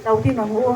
Lo ding ang u.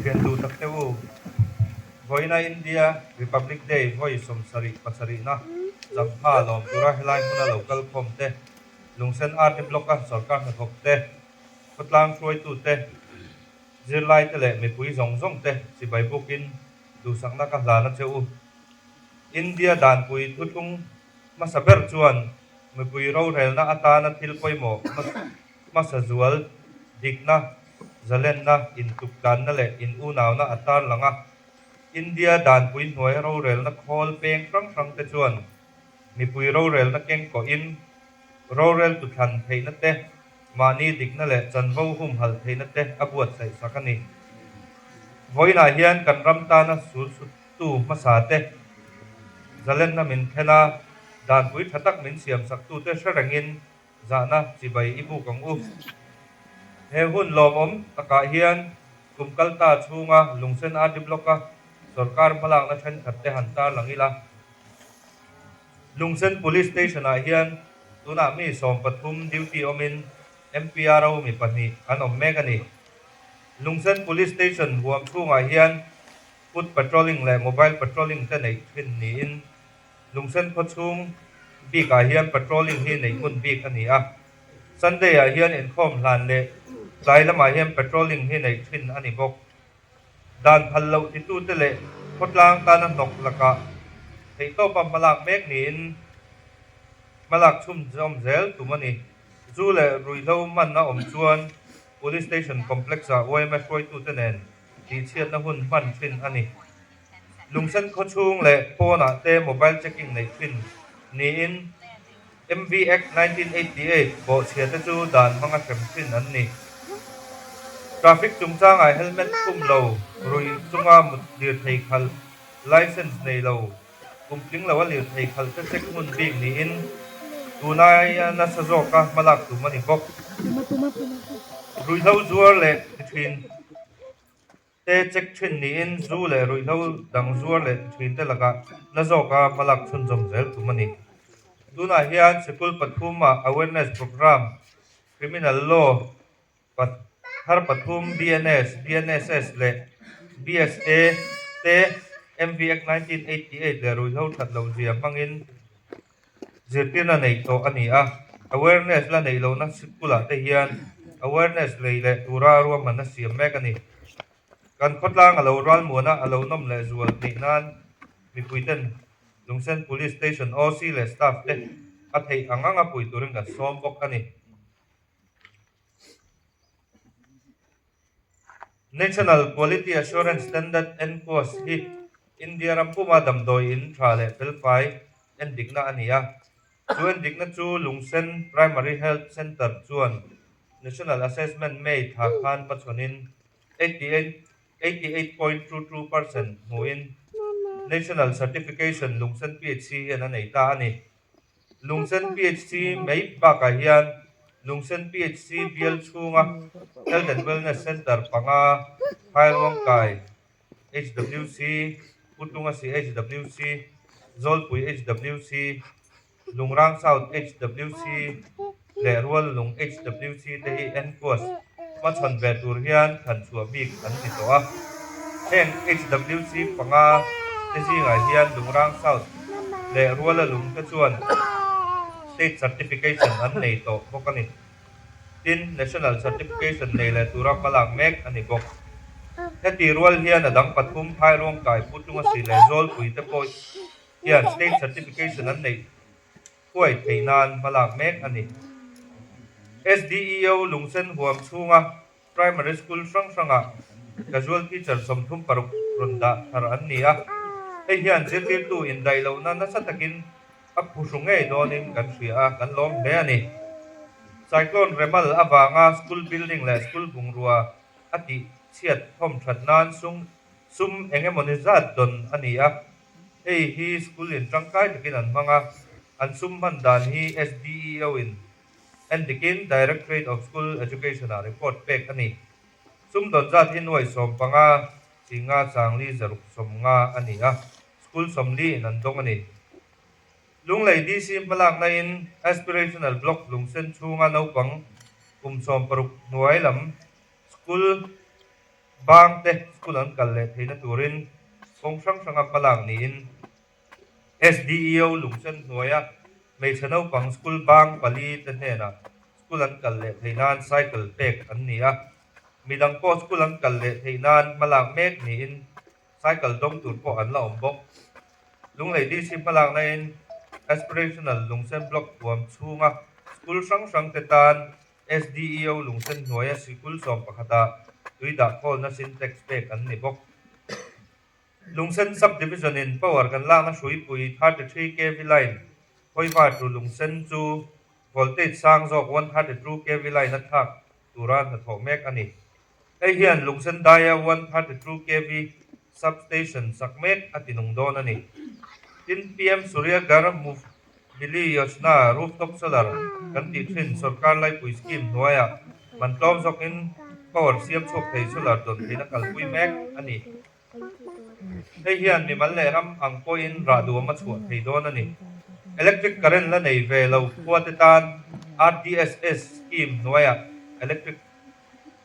Thian duh tak te u, vawiina India Republic Day vawi 77 na Champha lawm tura helai hmuna lo kal khawm te, Lungsen RD Block-a sorkar hnathawk te, khawtlang hruaitu te, Zirlaite leh mipui zawng zawng te chibai bukin duhsakna ka hlan a che u. India danpui thuthlung hmasa ber chuan mipui rorelna atana thil pawimawh hmasa zual dikna, zalenna, intukdanna leh in-unauna a tarlang a. India danpui hnuai rorelna khawl peng hrang hrang te chuan mipui rorelna kengkawhin roreltu thlan theihna te, Mahni dikna leh chanvo humhalh theihna te a buatsaih sak a ni. Vawiinah hian kan ram tana sul suttu hmasa te, zalenna min thlen a, danpui tha tak min siam saktute hre rengin zahna chibai i buk ang u. He hun lawmawm takah hian kum kalta chhunga Lungsen RD Block-a sawrkar hmalakna thenkhat te han tarlang ila. Lungsen Police Station-ah hian tunah mi 13 duty awmin MPRO mi pahnih an awm mek a ni. Lungsen Police Station huam chhungah hian foot patrolling leh mobile patrolling te neih thin niin Lungsen khaw chhung bikah hian patrolling hi neih hmun bik a ni a. Sunday-ah hian inkhawm hlan leh tlai lamah hian patrolling hi neih thin a ni bawk. Dan phal loh titute leh khawtlang tana hnawk lakah theihtawpa hmalak mek niin hmalak chhunzawm zel tum a ni. Zu leh ruihhlo hman a awm chuan Police Station Complex-ah yma hruaitute nen tihchhiatna hun hman thin a ni. Lungsen khawchhung leh pawnah te mobile checking neih thin niin MV Act 1988 bawhchhia te chu dan hmanga hrem thin an ni. Traffic chungchangah helmet khum lo, rui chunga mut lirthei khalh, license nei lo, kum tling loa lirthei khalh te check hmun bik niin tunai nasa zawka hmalak tum a ni bawk. Ruihhlo zuar leh ti thin. Te check thin niin zu leh ruihhlo dang zuar leh ti thin te lakah na zawka hmalak chhunzawm zel tum a ni. Tunah hian sikul pathum ah awareness program Criminal Law thar pathum BNS, BNSS leh BSA te MV Act 1988 leh ruihhlo that loh zia hmangin Zirtirna neih tawh a ni a, awareness la neih lohna sikulah te hian awareness lei leh tura ruahmanna siam mek a ni. Kan khawtlang a lo ralmuana a lo nawm leh zual theih nan mipuiten Lungsen Police Station OC leh staff te a theih ang anga pui turin kan sawm bawk a ni. National Quality Assurance Standard, NQAS, hi India ram puma damdawi in tha leh felfai endikna a ni a. Chu endikna chu Lungsen Primary Health Centre chuan National Assessment May thla khan hmachhawnin 88.22% hmuhin National Certification Lungsen PHC hian a nei ta a ni. Lungsen PHC mai bakah hian. Lungsen PHC bial chhunga Health and Wellness Centre panga, Phairuangkai HWC, Putlungasi HWC, Zawlpui HWC, Lungrang South HWC leh Ruallung HWC te hi NQAS hmachhawn ve tur hian thlan chhuah bik an ni tawh a. Heng HWC panga te zingah hian Lungrang South leh Rualalung te chuan State Certification an nei tawh bawk a ni. Tin, National Certification nei leh tura hmalak mek a ni bawk. Heti rual hian a dang pathum Phairuangkai, Putlungasi leh Zawlpui te pawh hian State Certification an neih thuai theih nan hmalak mek a ni. SDEO Lungsen huam chhunga Primary School hrang hrangah Casual Teacher 36 rawn dah thar an ni a, hei hian zirtirtu indaih lohna nasa takin a phuhru ngei dawnin kan hria a, kan lawm hle a ni. Cyclone Remal avanga school building leh school bungrua a tih chhiat thawm that nan sum sum eng emawni zat dawn a ni a, hei hi school in tangkai takin an hmang a, an sum hman dan hi SDEO in Endikin Directorate of School Education-ah report pek a ni. Sum dawn zat hi nuai 15 singa sangli zaruk 50 a ni a, school 40 in an dawng a ni. Lunglei DC hmalakna in Aspirational Block lungsen chhunga naupang kum 16 hnuai lam school bang te school an kal leh theihna turin kawng hrang hranga hmalak niin SDEO lungsen hnuaia hmeichhe naupang school bang pali te hnenah school an kal leh theih nan cycle pek an ni a, midang pawh school an kal leh theih nan hmalak mek niin cycle dawng tur pawh an la awm bawk. Lunglei DC hmalakna in Aspirational Lungsen Block huam chhunga school hrang hrang te tan SDEO lungsen hnuaia sikul 11 ah tui dah khawlna Sintex pek an ni bawk. Lungsen Sub-Division in power kan lakna hruipui 33 kv line Khawiva to Lungsen chu voltage sang zawk 132 kv line a thlak tura hnathawh mek a ni. Hei hian Lungsen daia 132 kv sub-station sak mek a tinung dawn a ni. Tin, PM Surya Ghar Muft Bijli Yojana Rooftop Solar kan tih thin sorkar laipui scheme hnuaiah man tlawm zawkin power siam chhuak thei solar dawn theihna kalpui mek a ni. Hei hian mimal leh ram ang pawhin rah duam a chhuah thei dawn a ni. Electric current la nei ve lo khua te tan RDSS scheme hnuaiah electric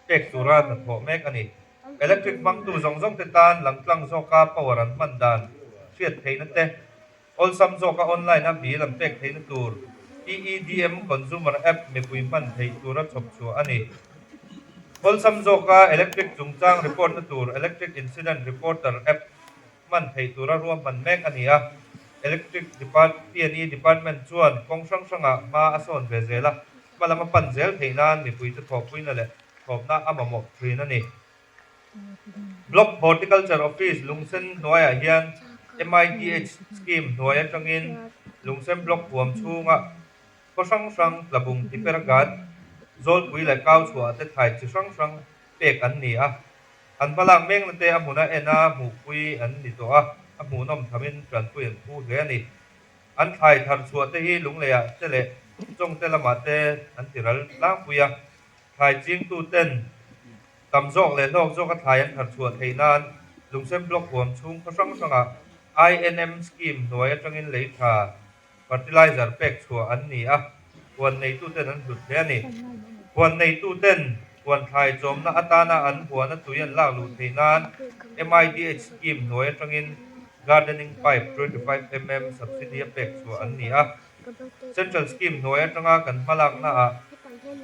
pek tura hnathawh mek a ni. Electric hmangtu zawng zawng te tan langtlang zawka power an hman dan hriat theihna te, awlsam zawka online a bill an pek theihna tur PEDM consumer app mipui hman theih tura chhawp chhuah a ni. Awlsam zawka electric chungchang report na tur Electric Incident Reporter app hman theih tura ruahman mek a ni a. Electric Depart PNE Department chuan kawng hrang hrangah hma a sawn ve zel a, hma lam a pan zel theih nan mipuite thawhpuina leh thawpna a mamawh thin a ni. Block Horticulture Office Lungsen hnuaiah hian MIDH Scheme hnuai atangin Lungsen Block huam chhunga khaw hrang hrang tlabung Tiperaghat, Zawlpui leh Kau chhuah te thlai chi hrang hrang pek an ni a. An hmalak mekna te a hmuna en a hmuhpui an ni tawh a, a hmuhnawm thamin tanpui an phu hle a ni. An thlai thar chhuah te hi Lungleiah te leh Chawngte lamah te an ti ral tlangpui a. Thlai chingtuten tam zawk leh hlawk zawka thlai an thar chhuah theih nan Lungsen Block huam chhung khaw hrang hrangah INM Scheme hnuai atangin lei tha fertilizer pek chhuah an ni a, huan neituten an hlut hle a ni. Huan neituten huan thlai chawmna atana an huana tui an lak luh theih nan MIDH Scheme hnuai atangin Gardening Pipe 25 mm subsidy a pek chhuah an ni a. Central Scheme hnuai atanga kan hmalaknaah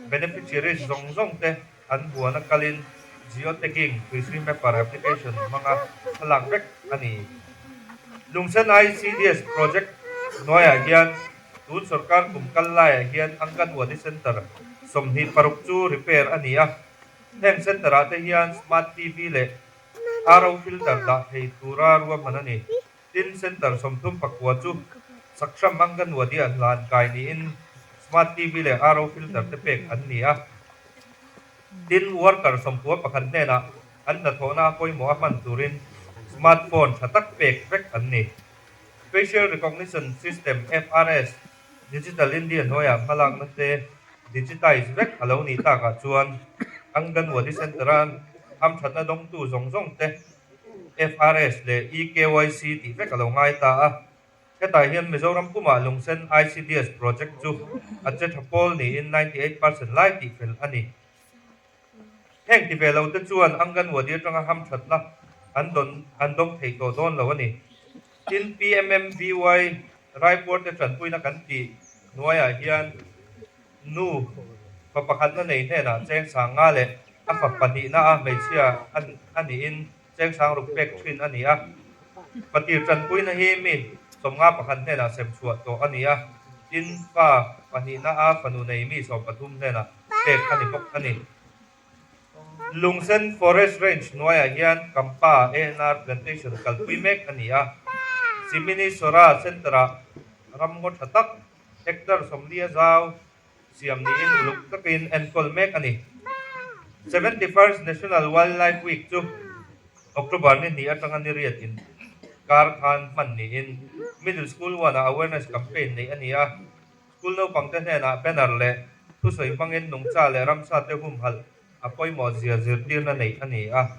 beneficiaries zawng zawng te an huana kalin Geotagging Tuisui Mapper application hmanga thlalak vek a ni. Lungsen ICDS project hnuaiah hian tun sorkar kum kal laiah hian Anganwadi Centre 26 chu repair a ni a. Heng centre-ah te hian Smart TV leh RO filter dah thei tura ruahman a ni. Tin, Centre 39 chu Saksham Anganwadi an hlan kai niin Smart TV leh RO filter te pek an ni a. Tin, worker 91 hnenah an hnathawhna a pawimawh a hman turin smart phone tha tak pek vek an ni. Facial Recognition System, FRS, Digital India hnuaiah hmalakna te. Digitize vek a lo nih takah chuan Anganwadi Centre-a hamthatna dawngtu zawng zawng te FRS leh eKYC tih vek a lo ngai ta a. Hetah hian Mizoram pumah Lungsen ICDS project chu a che tha pawl niin 98% lai tih fel a ni. Heng ti ve lo te chuan Anganwadi atanga hamthatna an dawn an dawng thei tawh dawn lo a ni. Tin, PMMVY Raipur te tanpuina kan tih hnuaiah hian nu fa pakhatna nei hnenah cheng sang nga leh a fa pahnihna a hmeichhia a niin cheng sang ruk pek thin a ni a. Patir tanpuina hi mi 50 pakhat hnenah sem chhuah tawh a ni a, tin fa pahnihna a fanu nei mi 13 hnenah pek a ni bawk a ni. Lungsen Forest Range hnuaiah hian Kampa ANR Plantation kalpui mek a ni a. Simini Sora Centre-ah ramngaw tha tak hectare 40 a zau siam niin uluk takin enkawl mek a ni. 71st National Wildlife Week chu October ni hnih atanga ni riat in kar khan hman niin Middle School One-ah awareness campaign neih a ni a. School naupangte hnenah banner leh thusawi hmangin nungcha leh ramsa te humhalh a pawimawh zia zirtirna neih a ni a.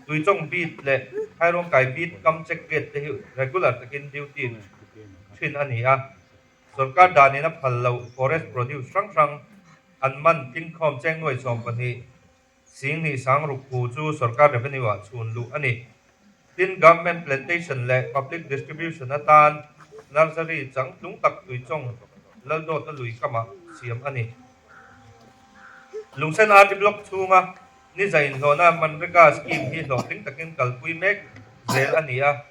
Tuichawng beat leh Phairuangkai beat kam check gate te hi regular takin duty thin a ni a. Sorkar danin a phal loh forest produce hrang hrang an man tlingkhawm cheng nuai 12 Singhnih sang ruk hu chu sorkar revenue ah chhun luh a ni. Tin, Government Plantation leh Public Distribution atan nursery changtlung tak Tuichawng Laldawta lui kamah siam a ni. Lungsen RD Block chhunga ni za inhlawhna Manrega scheme hi hlawhtling takin kalpui mek zel a ni a.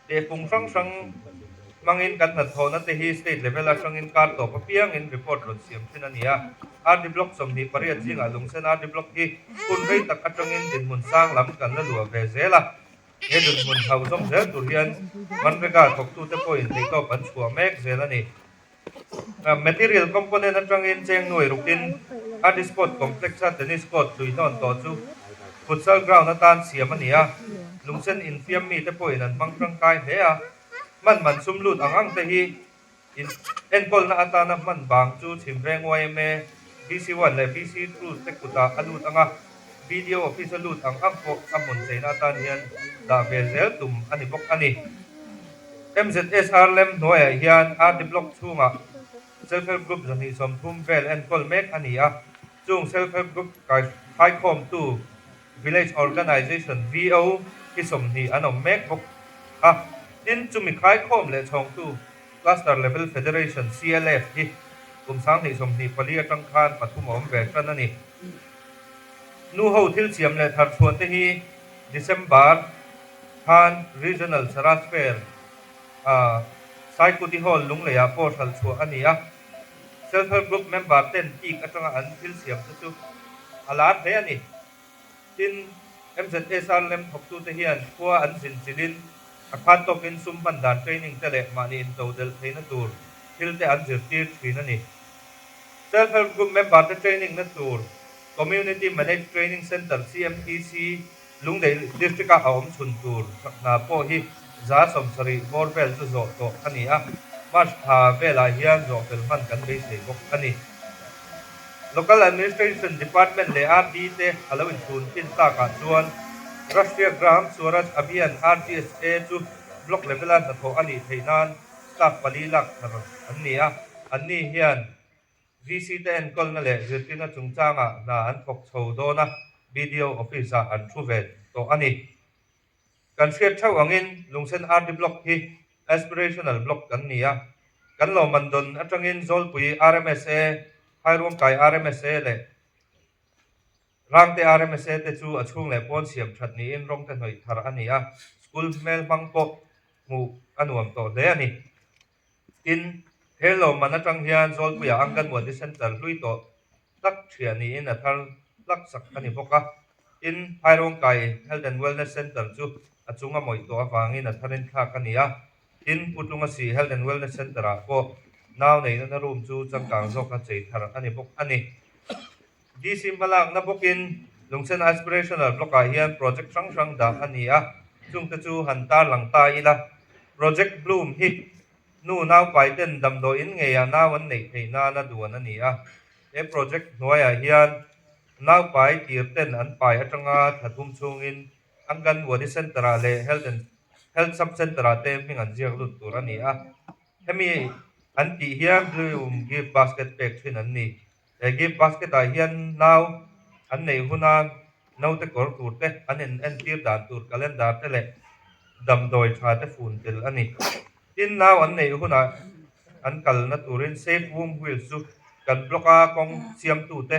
Tehfung hrang hrang hmangin kan hnathawhna te hi state level atangin kar tawp apiangin report rawn siam thin a ni a. RD Block 28 zingah Lungsen RD Block hi hun rei tak atangin dinhmun sang lam kan la luah ve zel a. He dinhmun hauh zawm zel tur hian Manrega thawktute pawhin theihtawp an chhuah mek zel a ni. Material component atangin cheng nuai rukin RD Sport Complex-a tennis court hlui hnawn tawh chu futsal ground atan siam a ni a, lungsen infiam mite pawhin an hmang tangkai hle a. Hman man sum lut ang ang te hi enkawlna atana hman bang chu Chhimveng yma, VC1 leh VC2 te kutah a lut ang a, BDO office a lut ang ang pawh a hmun cheina atan hian dah ve zel tum a ni bawk a ni. MZSR lem hnuaiah hian RD Block chhungah Self Help Group 230 vel enkawl mek a ni a, chung Self Help Group kaikhawmtu Village Organization, VO, hi 20 an awm mek bawk a, tin chumi khaikhawm leh chhawngtu Cluster Level Federation, CLF, hi kum 2024 atang khan pathum a awm ve tan a ni. Nu ho thil siam leh thar chhuah te hi December khan Regional Saras Fair ah Saikuti Hall Lungleiah pawh hralh chhuah a ni a. Self Help Group member ten peak atanga an thil siam te chu a lar hle a ni. Tin, MZSR lem thawktute hian khua an zin chilhin a khan tawkin sum hman dan training te leh mahni intodelh theihna tur thil te an zirtir thin a ni. Self Help Group member te training na tur Community Managed Training Centre, CMTC, Lunglei District-a a awm chhun tur sak hna pawh hi 70% bawr vel chu zawh tawh a ni a, March thla velah hian zawh fel hman kan beisei bawk a ni. Local Administration Department leh RD te a lo inchhun thin takah chuan Rashtriya Gram Swaraj Abhiyan, RGSA, chu block level-a hnathawh a nih theih nan staff pali lak thar an ni a, anni hian VC te enkawlna leh zirtirna chungchangah hna an thawk chho dawn a, BDO office-ah an thu ve tawh a ni. Kan hriat theuh angin Lungsen RD Block hi Aspirational Block kan ni a, kan lawmman dawn atangin Zawlpui RMSA, Phairuangkai RMSA leh Rangte RMSA te chu a chhung leh pawn siam that niin rawng te hnawih thar a ni a, school hmel hmang pawh hmuh a nuam tawh hle a ni. Tin, he lawmman atang hian Zawlpuia Anganwadi Centre hlui tawh tak thiah niin a thar hlak sak a ni bawk a. Tin, Phairawngkai Health and Wellness Centre chu a chung a mawih tawh avangin a tharin thlak a ni a. Tin, Putlungasi Health and Wellness Centre-ah pawh nau neihna room chu changkang zawka chei thar a ni bawk a ni. DC hmalakna bawkin Lungsen Aspirational Block-ah hian project hrang hrang dah a ni a, chungte chu han tarlang ta ila. Project Bloom hi nu naupai ten damdawiin ngeiah nau an neih theih nana duan a ni a. He project hnuaiah hian naupai tir ten an pai atanga thla thum chhungin Anganwadi Centre-ah leh Health and Health Sub Centre-ah te hming an ziak lut tur a ni a. Hemi an tih hian Bloom Gift Basket pek thin an ni. He gift basket ah hian nau an neih huna naute kawr tur te an in entir dan tur calendar te leh damdawi tha te fun tel a ni. Tin, nau an neih hunah an kalna turin Safe Womb Wheels chu kan block a kawng siamtute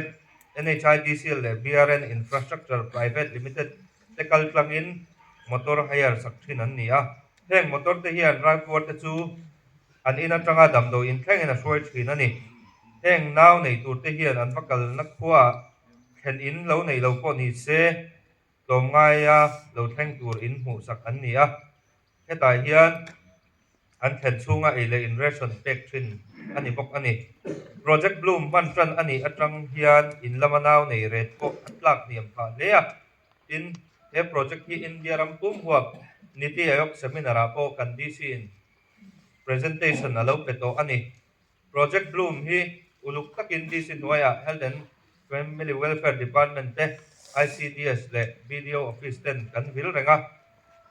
NHIDCL leh BRN Infrastructure Private Limited te kal tlangin motor hire sak thin an ni a. Heng motor te hian ralpuar te chu An in atanga damdawi in thlengin a hruai thin a ni. Heng nau nei turte hian an va kalna khuaah thlen in lo nei lo pawh ni se, tlawmngaia lo thleng tur in hmuhsak an ni a. Hetah hian an thlen chhunga ei leh in ration pek thin a ni bawk a ni. Project Bloom hman tan a nih atang hian in lama nau nei ret pawh a tlak hniam phah hle a. Tin, he project hi India ram pum huap Niti Aayog seminar-ah pawh kan DC in Presentation a lo pe tawh a ni. Project Bloom hi uluk takin DC hnuaiah Health and Family Welfare Department te, ICDS leh BDO Office ten kan vil reng a.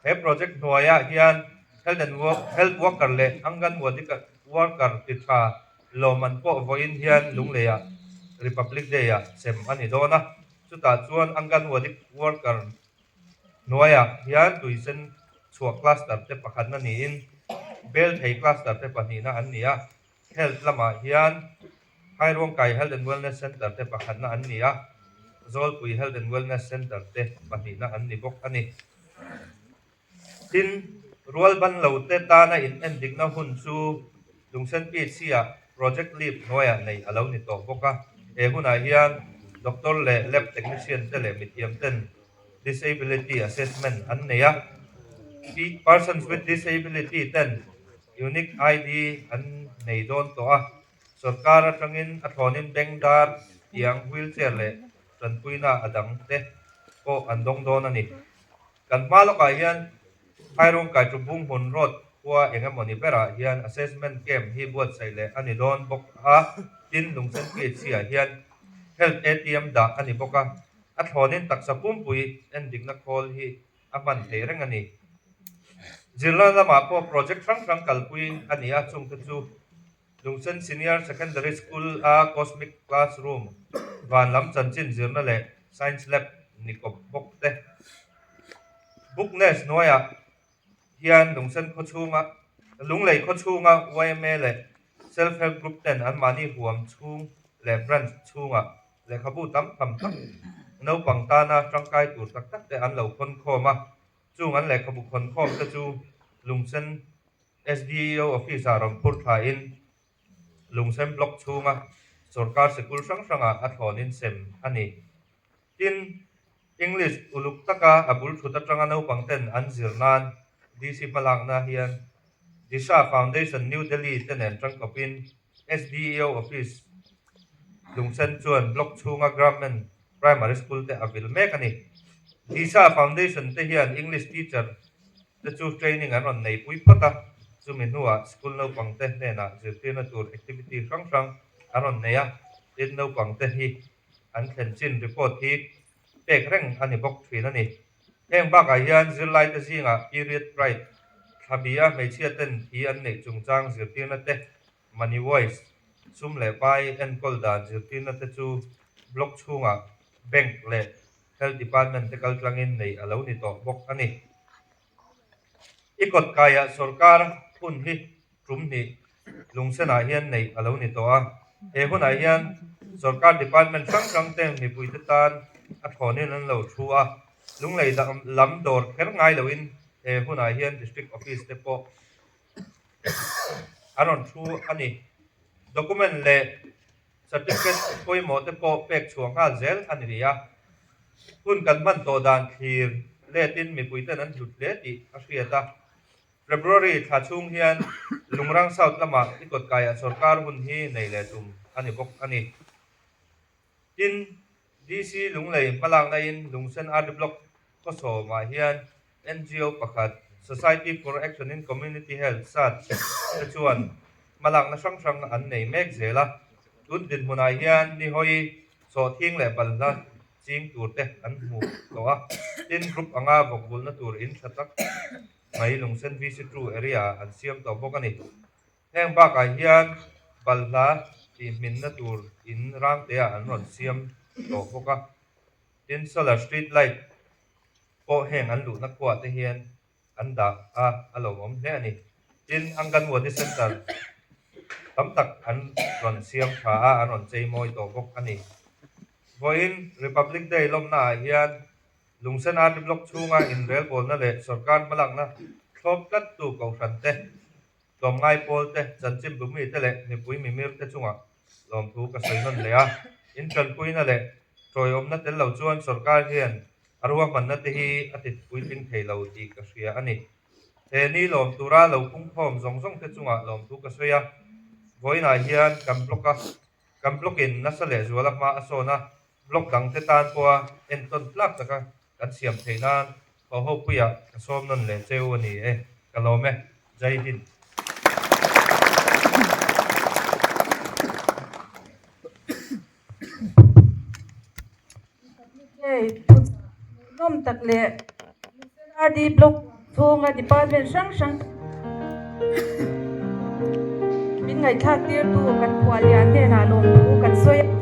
He project hnuaiah hian Health and Health Worker leh Anganwadi Worker ti tha lawmman pawh vawiin hian Lungleiah Republic Day-ah sem a ni dawn a. Chutah chuan Anganwadi Worker Hnuaiah hian tuisen chhuah cluster te pakhatna niin Belthei cluster te pahnihna an ni a, Health lamah hian Phairuangkai Health and Wellness Centre te pakhatna an ni a, Zawlpui Health and Wellness Centre te pahnihna an ni bawk a ni. Tin, rualban lote tana inendikna hun chu Lungsen PHC-ah Project Leap hnuaiah neih a lo ni tawh bawk a. He hunah hian doctor leh lab technician te leh mithiam ten disability assessment an nei a. Persons with disability ten unique ID an nei dawn tawh a. Sorkar atangin a thlawnin bengdar, tiang, wheelchair leh tanpuina a dang te pawh an dawng dawn a ni. Kan hma lawkah hian Phairuang Kaiṭubung hmun road khua eng emaw ni berah hian assessment camp hi buatsaih leh a ni dawn bawk a, tin Lungsen PHC-ah hian Health ATM dah a ni bawk a, a thlawnin taksa pumpui endikna khawl hi a hman thei reng a ni. Zirlai lamah pawh project hrang hrang kalpui a ni a, chungte chu Lungsen Senior Secondary School-a Cosmic Classroom van lam chanchin zirna leh Science Lab ni kawp bawk te. Booknest hnuaiah hian Lungsen khawchhunga Lunglei khawchhunga yma leh Self Help Group ten anmahni huam chhung leh branch chhungah lehkhabu tam tham tak naupang tana tangkai tur tak tak te an lo khawn khawm a, chung an lehkhabu khawn khawm te chu Lungsen SDEO office-ah rawn phur thlain Lungsen Block chhunga sorkar sikul hrang hrangah a thlawnin sem a ni. Tin, English uluk taka a bul thut atanga naupang ten an zir nan DC hmalakna hian Disha Foundation New Delhi te nen tangkawpin SDEO office Lungsen chuan block chhunga Government Primary School te a vil mek a ni. Disha Foundation te hian English teacher te chu training an rawn nei pui phawt a, chumi hnuah school naupang te hnenah zirtirna tur activity hrang hrang an rawn nei a, tin naupang te hi an thlen chin report hi pek reng a ni bawk thin a ni. Heng bakah hian zirlaite zingah period pride thlabi a hmeichhia ten thi an neih chungchang zirtirna te, money wise, sum leh pai enkawl dan zirtirna te chu block chhungah bank leh Health Department te kaltlangin nei a lo ni tawh bawk a ni. I kawt kaiah sorkar hun hi tum hnih Lungsenah hian neih a lo ni tawh a. He hunah hian sorkar department hrang hrang te mipuite tan a thlawnin an lo thu a. Lunglei lam dawr kher ngai loin he hunah hian District Office te pawh an rawn thu a ni. Document leh Certificate pawimawh te pawh pek chhuah nghal zel a ni rih a. Hun kan hman tawh dan thlir letin mipuiten an hlut hle tih a hriat a. February thla chhung hian Lungrang South lamah i kawtkaiah sorkar hun hi nei leh tum a ni bawk a ni. Tin, DC Lunglei hmalakna in Lungsen RD Block khawsawmah hian NGO pakhat Society for Action in Community Health, SACH, te chuan hmalakna hrang hrang an nei mek zel a. Tun dinhmunah hian nihawi sawhthing leh balhla ching tur te an hmu tawh a, tin group anga vawk vulna tur in tha tak mai Lungsen VC two area ah an siam tawh bawk a ni. Heng bakah hian balhla tihhminna tur in rangte ah an rawn siam tawh bawk a, tin solar street light pawh heng an luhna khuaah te hian an dah a, a lawmawm hle a ni. Tin, Anganwadi Centre tam tak an rawn siam tha a, an rawn chei mawi tawh bawk a ni. Vawiin Republic Day lawmnaah hian Lungsen RD Block chhunga inrelbawlna leh sawrkar hmalakna thlawp tlattu kohhran te, tlawmngai pawl te, chanchin bumi te leh mipui mimir te chungah lawmthu ka sawi nawn leh a. Intanpuina leh tawiawmna tel lo chuan sawrkar hian A ruahmanna te hi a ti puitling thei lo tih ka hria a ni. He ni lawm tura lo pungkhawm zawng zawng te chungah lawmthu ka sawi a, vawiinah hian kan block a, kan block in nasa leh zuala hma a sawn a, block dang te tan pawha entawn tlak taka kan siam theih nan haw ho puiah ka sawm nawn leh cheu a ni e, ka lawm e. Jai Hind. Hmuhnawm tak leh RD Block chhunga department hrang hrang min ngaihthlak tirtu kan khuallian hnenah lawmthu kan sawi a.